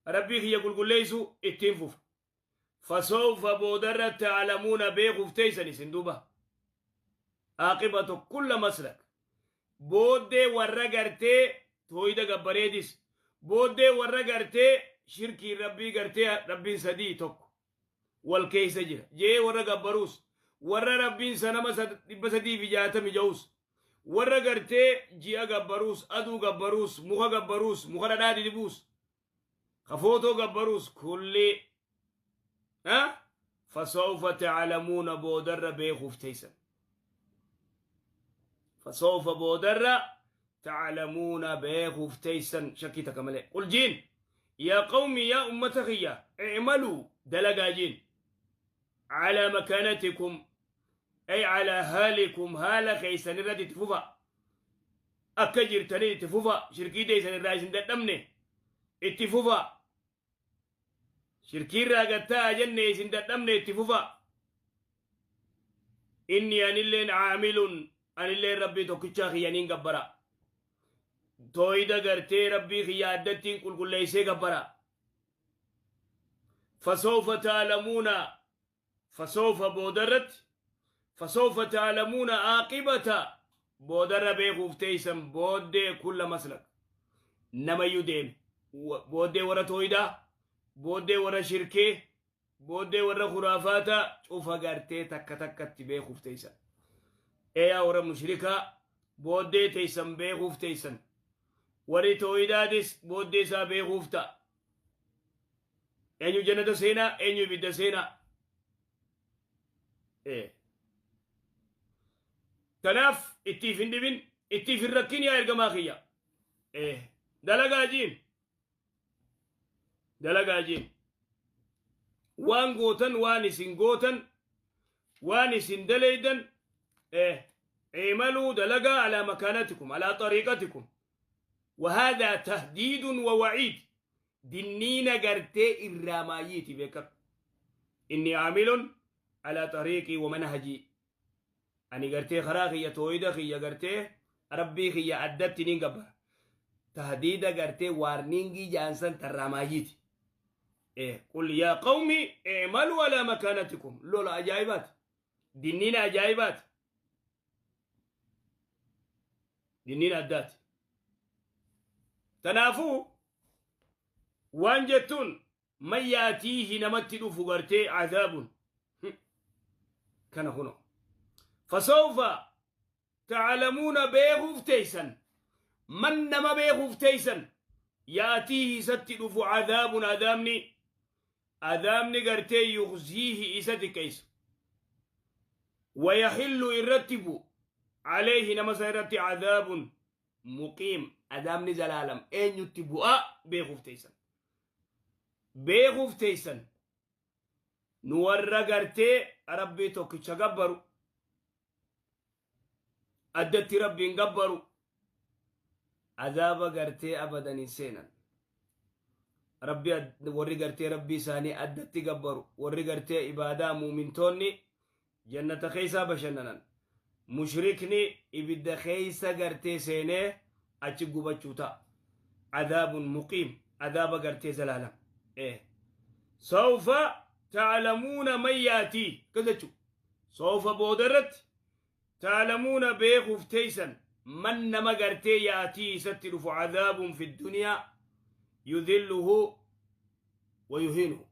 Rabbii kiyya qulqulleeysu ittiin fufa. Fasawfa boodarra ta'lamuuna beekuuf teeysan isin duuba. Aaqibatu kulla maslak. Booddee warra gartee tooyida gabbareetis. Booddee warra gartee shirkiin Rabbii gartee Rabbiin sadii tokko wal keeysa jira. Jee warra gabbaruus. Warra Rabbiin sanama 360 ja'us. Warra gartee ji'a gabbaruus, aduu gabbaruus, muka gabbaruus, muka dhadhaa didibuus, ka footoo gabbaruus kulli fasawfa ta'lamuuna boodarra beekuuf teessan. Fasawfa boodarra ta'lamuuna beekuuf teessan shakkii takka malee. Qul jiin yaa qawmi yaa ummata kiyya i'maluu dalagaa jiin calaa makaanatikum ay calaa haalikum haala keessan irratti itti fufa akka jirtanii itti fufa shirkii teessan irraa isin dadhabne itti fufa shirkii irraa gattaa jenne isin dadhabne itti fufa inni anilleen caamilun anilleen Rabbii tokkichaa kiyyaniin gabbara tooyida gartee Rabbii kiyya addattiin qulqulleessee gabbara. Fasawfa taalamuuna fasawfa boodarratti fasawfa ta'lamuuna aaqibata boodarra beekuuf teeysan booddee kulla maslak namayyuu deeme booddee warra tooydaa booddee warra shirkee booddee warra khuraafaata cufa gartee takka takkatti beekuuf teeysan eeyaa warra mushrikaa booddee teeysan beekuuf teeysan warri tooydaatis booddee isaa beekuuf ta'a. Eenyu jannata seenaa, eenyu ibidda seenaa. Kanaaf ittiif hin dhibin, ittiif hin rakkin yaa ergamaa kiyya. Dalagaa jiin. Dalagaa jiin. Waan gootan, waan isin gootan, waan isin daleydan, imaluu dalagaa alaa makaanatikum, alaa xariiqatikum. Wahaadaa tahdiidun wa waciid dinniina gartee irraa maayyiiti beekadhu. Inni aamilun alaa xariiqii wa manhajii ani gartee karaa kiyya tooyida kiyya gartee Rabbii kiyya addatti niin gabbara. Tahdiida gartee waarniingii jaansan tarraa maayyiiti. Qul yaa qawmi i'maluu alaa makaanatikum lola ajaa'ibaati. Dinniina ajaa'ibaati. Dinniin addaati. Tanaafuu waan jettuun man yaatiihi namatti dhufu gartee azaabun kana kuno. Fasawfa ta'lamuuna beekuuf teeysan man nama beekuuf teeysan yaatiihi isatti dhufu azaabun azaabni Azaabni gartee yukhziihi isa xiqqeessu. Wayaxillu irratti bu'u. Aleeyhi nama san irratti azaabun muqiim azaabni zalaalam eenyutti bu'a beekuuf teessan. Beekuuf teessan. Nu warra gartee Rabbii tokkicha gabbaru. Addatti Rabbiin gabbaru. Azaaba gartee abadan hin seenan. Rabbi warri gartee Rabbii isaanii addatti gabbaru warri gartee ibaadaa muumintoonni jannata keessaa bashannanan. Mushrikni ibidda keessa gartee seenee achi gubachuu ta'a. Azaabun muqiim azaaba gartee zalaalam. Sawfa ta'lamuuna man yaatii akkas jechuudha. Sawfa booda irratti ta'lamuuna beekuuf teeysan man nama gartee yaatii isatti dhufu azaabun fi duniyaa yudhilluhu wa yuhiinuhu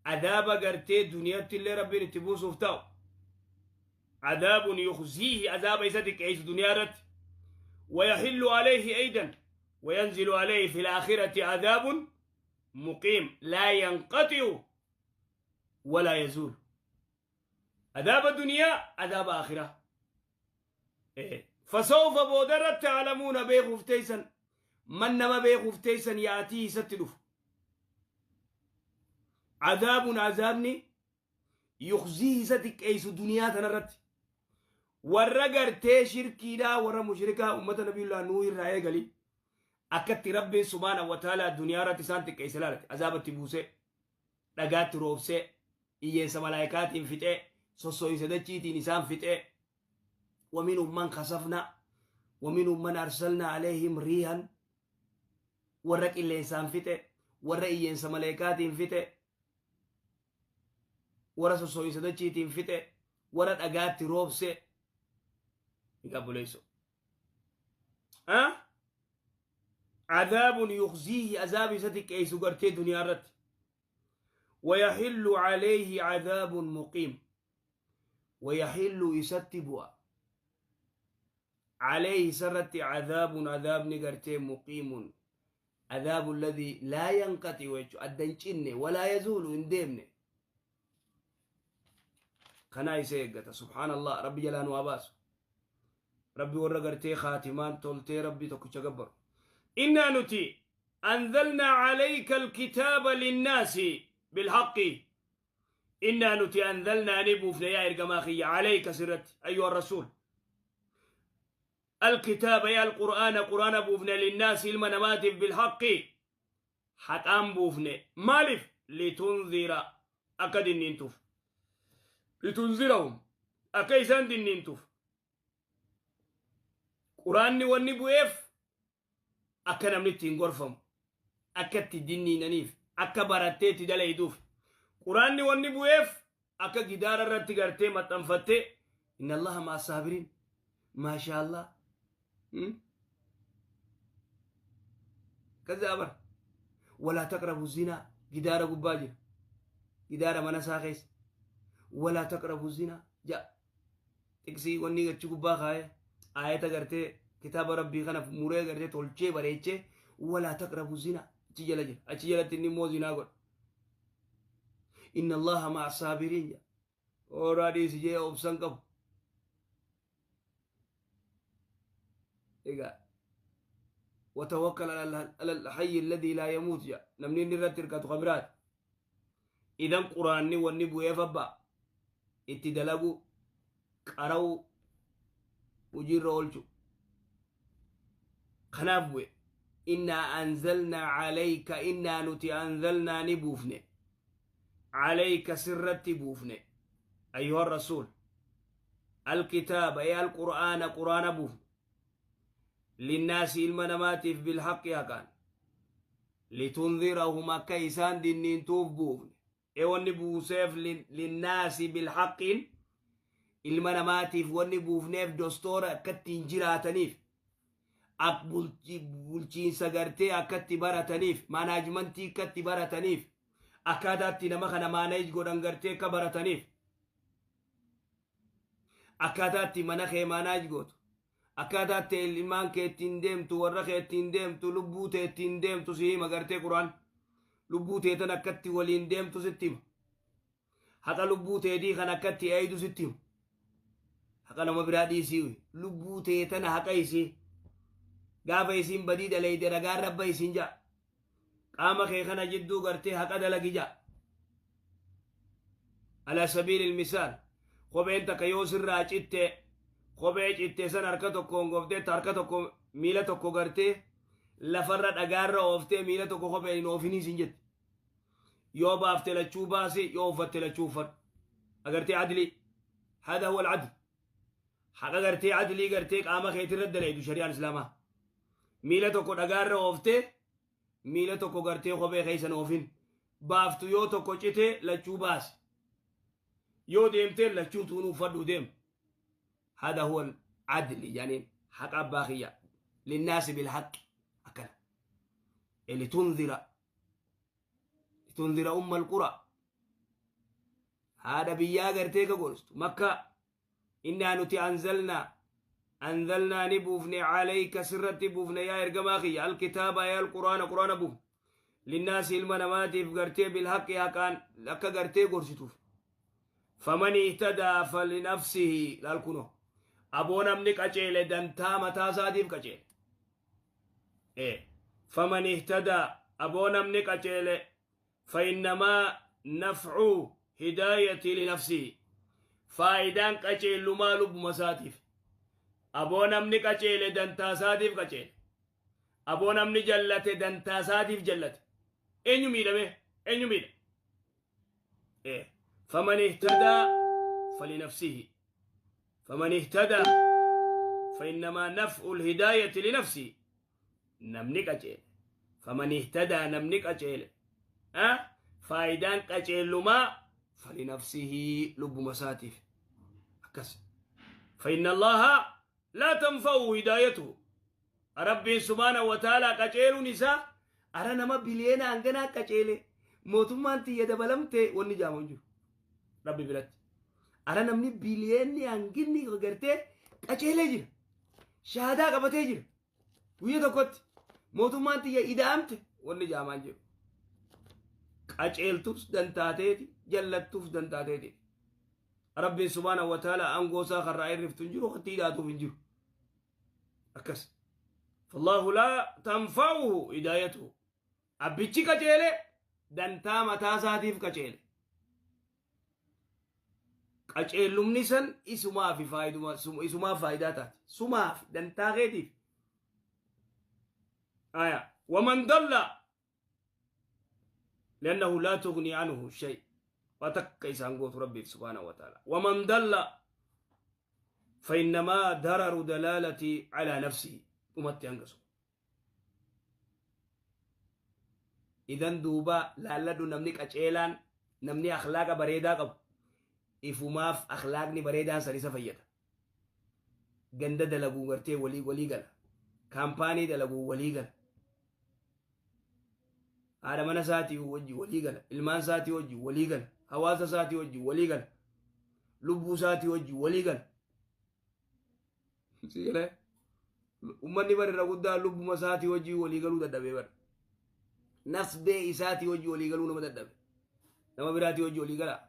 adaaba gartee duniyatti illee Rabbiin itti buusuuf ta'u adaabun yukhziihi adaaba isa xiqqeessu duniyaa irratti ويحل عليه أيضا وينزل عليه في الآخرة عذاب مقيم لا ينقطع ولا يزول Adaaba duniyaa, adaaba akhiraa. Fasawfa boodarra ta'lamuuna beekuuf teessan man nama beekuuf teessan yaatii isatti dhufu. Adaabun azaabni yukhzii isa xiqqeessu duniyaa tanarratti. Warra gartee shirkiidhaa warra mushrikaa ummata nabiyullah Nuuh irraa eegali akkatti Rabbiin subhaanahu wa ta'aalaa duniyaa irratti isaan xiqqeesse laalate azaabatti buusee dhagaatti roobsee, iyyeensa malaayikaatiin fixee, sosso'iinsa dachiitiin isaan fixee, waminhum man khasafna, waminhum man arsalna alayhim riihan, warra qilleensaan fixe, Warra iyyeensa maleekaatiin fixe, warra sossooyinsa dachiitiin fixe, warra dhagaatti roobse. Egaa buleessu. عذاب يخزيه عذاب ستك gartee duniyaa irratti. ويحل عليه عذاب مقيم. ويحل isatti bu'a عليه isarratti عذاب عذاب نقرتي مقيم، عذاب الذي لا ينقطع أدنشن ولا يزول اندمن كنا يسيقته. سبحان الله. ربي جلان واباس ربي ورقرتي خاتمان تولتي ربي تكوش. إنا نتي أنزلنا عليك الكتاب للناس بالحق. إنا نتي أنزلنا نبوفنا يا إرقماخي عليك سرت أيها الرسول الكتاب يا القرآن، قرآن بوفنا للناس المنمات بالحق حتى بوفنا مالف لتنذر أكد الننتف لتنذرهم أكيسان الننتف. قرآن والنبوف akka namni ittiin gorfamu, akka itti dinniinaniif, akka barattee itti dalayduuf. Quraanni wanni bu'eef akka gidaara irratti gartee maxxanfattee inna Allaha ma'a saabiriin maashaa Allah kaza bar walaa taqrabu zinaa gidaara gubbaa jira, gidaara mana isaa keessa walaa taqrabu zinaa ja'a tiksii wanni achi gubbaa kaayee aayata gartee kitaaba rabbii kana muree gartee tolchee bareechee walaa taqrabu zinaa achi jala jira, achi jalatti inni immoo zinaa godha. Inna Allaha ma'a saabiriin jedha. Ooraa dhiisi jee obsan qabu. Egaa وتوكل على الحي الذي لا يموت jedha. Namni inni irratti hirkatu kabiraati. Idan quraanni wanni bu'eef abbaa itti dalagu, qara'u, hojiirra oolchu. Kanaaf bu'e. Innaa anzalnaa calayka, innaa nuti anzalnaa ni buufne, calayka sirratti buufne أيها الرسول الكتاب أي القرآن، قرآن buufne للناس ilma namaatiif بالحق haqaan لتنذرهم akka isaan dinniintuuf buufne. Ee wanni buuseef للناس بالحق ilma namaatiif wanni buufneef dostoora akka ittiin jiraataniif, bulchiinsa gartee akkatti barataniif, management akkatti barataniif, akkaataatti nama kana manage godhan gartee akka barataniif, akkaataatti mana kee manage gootu, akkaataatti ilmaan kee ittiin deemtu, warra kee ittiin deemtu, lubbuu tee ittiin deemtu si hima gartee quraan. Lubbuu teetan akkatti waliin deemtu sitti hima. Haqa lubbuu teetii kan akkatti eeydu sitti hima. Haqa nama biraa dhiisii lubbuu teetana haqa isii gaafa isiin badii dalayde ragaan rabba isiin ja'a. Qaama kee kana jidduu gartee haqa dalagi ja'a. على سبيل المثال kopheen takka yoo sirraa citte, kophee citte san harka tokkoon gooftee harka tokko miila tokko gartee lafarra dhagaarra ooftee miila tokko kopheen hin oofinii sin jette. Yoo baafte lachuu baasi, yoo uffatte lachuu uffadhu. Agartee adlii هذا هو العدل. Haqa gartee adlii gartee qaama keetirra dalaydu shari'aan islaamaa. Miila tokko dhagaarra ooftee miila tokko gartee kophee keessan oofin. Baaftu yoo tokko cite lachuu baasi, yoo deemtee lachuu tuunuu uffadhu deem. هذا هو العدل يعني حق أباخية للناس بالحق أكل لتنذر، لتنذر أم القرى هذا بيا غرتيك قرست مكة. إنا نتي أنزلنا، أنزلنا نبوفني عليك سرت بوفني يا إرقماخي الكتاب يا القرآن، قرآن بوف للناس المنامات غرتي بالحق كان لك غرتي قرستوف. فمن اهتدى فلنفسه لالكنو aboo namni qaceele dantaa mataa isaatiif qaceele. فمن اهتدى aboo namni qaceele فإنما نفع هداية لنفسه faayidaan qaceellumaa lubbuma isaatiif. Aboo namni qaceele dantaa isaatiif qaceele. Aboo namni jallate dantaa isaatiif jallate. Eenyu miidhame? Eenyu miidha? فمن اهتدى فلنفسه، فمن اهتدى فإنما نفع الهداية لنفسه. Namni qaceele فمن اهتدى namni qaceele Faayidaan qaceellumaa falinafsihi lubbuma isaatiif akkas. فإن الله لا تنفعه هدايته. ربي سبحانه وتعالى قجيل نساء أرى نما بلينا أنجنا قجيل موتمان تي يدبلمت ونجام ونجو ربي بلت أرى نمني بليني أنجني غرته قجيل جير شهادة قبته جير ويدكوت موتمان تي يدامت ونجام ونجو قجيل تفس دنتاتي جلت تفس دنتاتي. ربي سبحانه وتعالى أنقوسا خرائر رفتنجرو خطي داتو فنجرو أكس. فالله لا تنفعه هدايته. أبيتشي كجيلة دنتا متاساتيف كجيلة كجيلum nisan isuma fi faiduma isuma faidata suma fi danta غيتيف آية. ومن ضل لأنه لا تغني عنه شيء وتكيسان قوت ربي سبحانه وتعالى. ومن ضل فإنما ضرر دلالتي على نفسه أمتي أنقصه. إذن دوبا لالدو نمني قجيلان نمني أخلاق بريدا قب إفماف أخلاقني بريدا سريسة فيدا غند دلقو غرتي ولي ولي غلا كامباني دلقو ولي غلا هذا من ساتي وجي ولي غلا إلمان ساتي وجي ولي غلا hawaasa isaatii wajjin walii gala. Lubbuu isaatii wajjin walii gala. Sigalee ummanni bari irra guddaa lubbuma isaatii wajjin walii galuu dadhabee bara. Nafsbee isaatii wajjin walii galuu nama dadhabe. Nama biraatii wajjin walii galaa.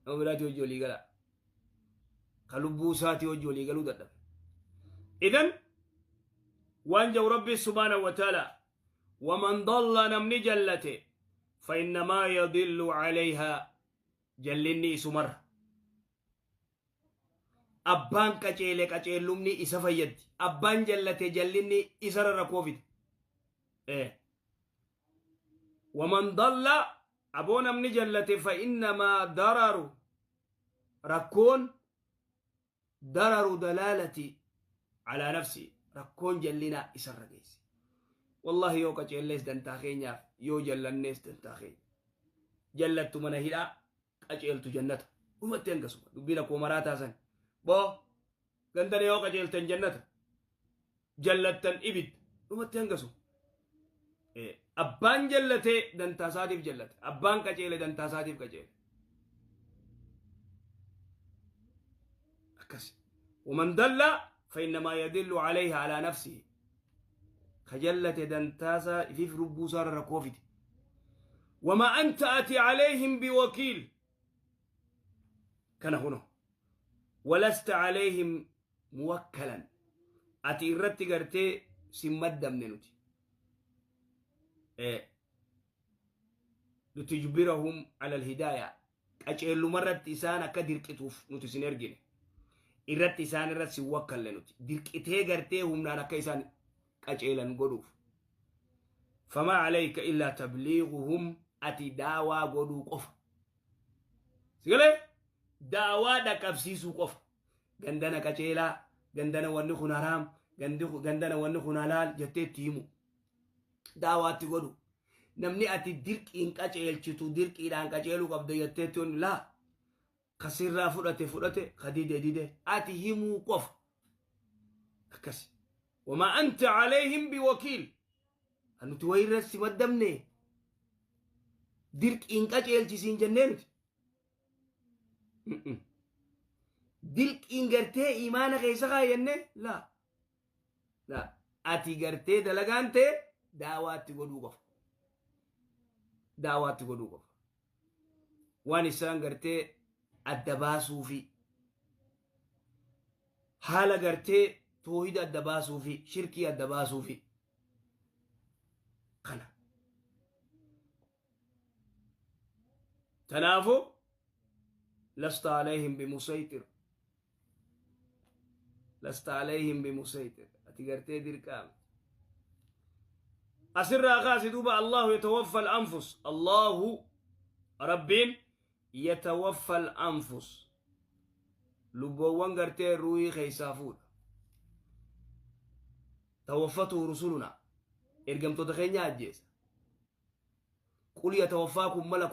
Nama biraatii wajjin walii galaa. Ka lubbuu isaatii wajjin walii galuu dadhabe. Idan waan jahu Rabbi subhaanahu wa ta'ala ومن ضل نمني جلته فإنما يضل عليها جلني سمر أبان كجيل كجيلمني إسفيد أبان جلته جلني إسر ركوفيد إيه. ومن ضل أبونا من جلته فإنما ضرر ركون ضرر دلالتي على نفسي ركون جلنا إسر رجيس. والله يو كجلس دنتاخينيا يو جلنس دنتاخين جلت من هنا أجلت جنة وما تنقصوا دبينا كومراتا سن بو غندر يو كجلت جنة جلت إبد وما تنقصوا إيه. أبان جلته دنتا ساديف جلت أبان كجيل دنتا ساديف كجيل أكس. ومن دل فإنما يدل عليها على نفسه خجلت دنتاسا في ربوسار ركوفيد. وما أنت أتي عليهم بوكيل كان هنا ولست عليهم موكلا أتي إرتي قرتي سمد منوتي إيه. لتجبرهم على الهداية أجل مرة إسانا كدير كتوف نوتي سنرجين إرتي إسانا رتي وكل لنوتي دير كتيه قرتي هم نانا كيسان أجيلا قدوف. فما عليك إلا تبليغهم أتي داوا قدو قف سيقولي داوا دا كفسيسو قف غندنا كجيلا غندنا ونخون حرام غندنا ونخون حلال جتي تيمو داوا تقدو نمني أتي ديرك إن كجيل چتو ديرك إلان كجيلو قبض جتي تون لا خسر فرته فرته خديده ديده أتي همو قف كسي. وما أنت عليهم بوكيل أنو تويرس مدمني ديرك إنك أجيل جسين جننت ديرك إنجرتي إيمانك إيسا ينه لا لا أتي غرتي دلغانتي دعوات قدوقف دعوات قدوقف وانسان غرتي الدباسو في حالة غرتي توحيد الدباسو في شركي الدباسو في قنا تنافو لست عليهم بمسيطر لست عليهم بمسيطر أتقرتي دير أسر أغاسي دوبا الله يتوفى الأنفس الله رب يتوفى الأنفس لبوان قرتي روي خيسافون توفته رسلنا Ergamtoota keenya ajjeesa. قل يتوفاكم ملك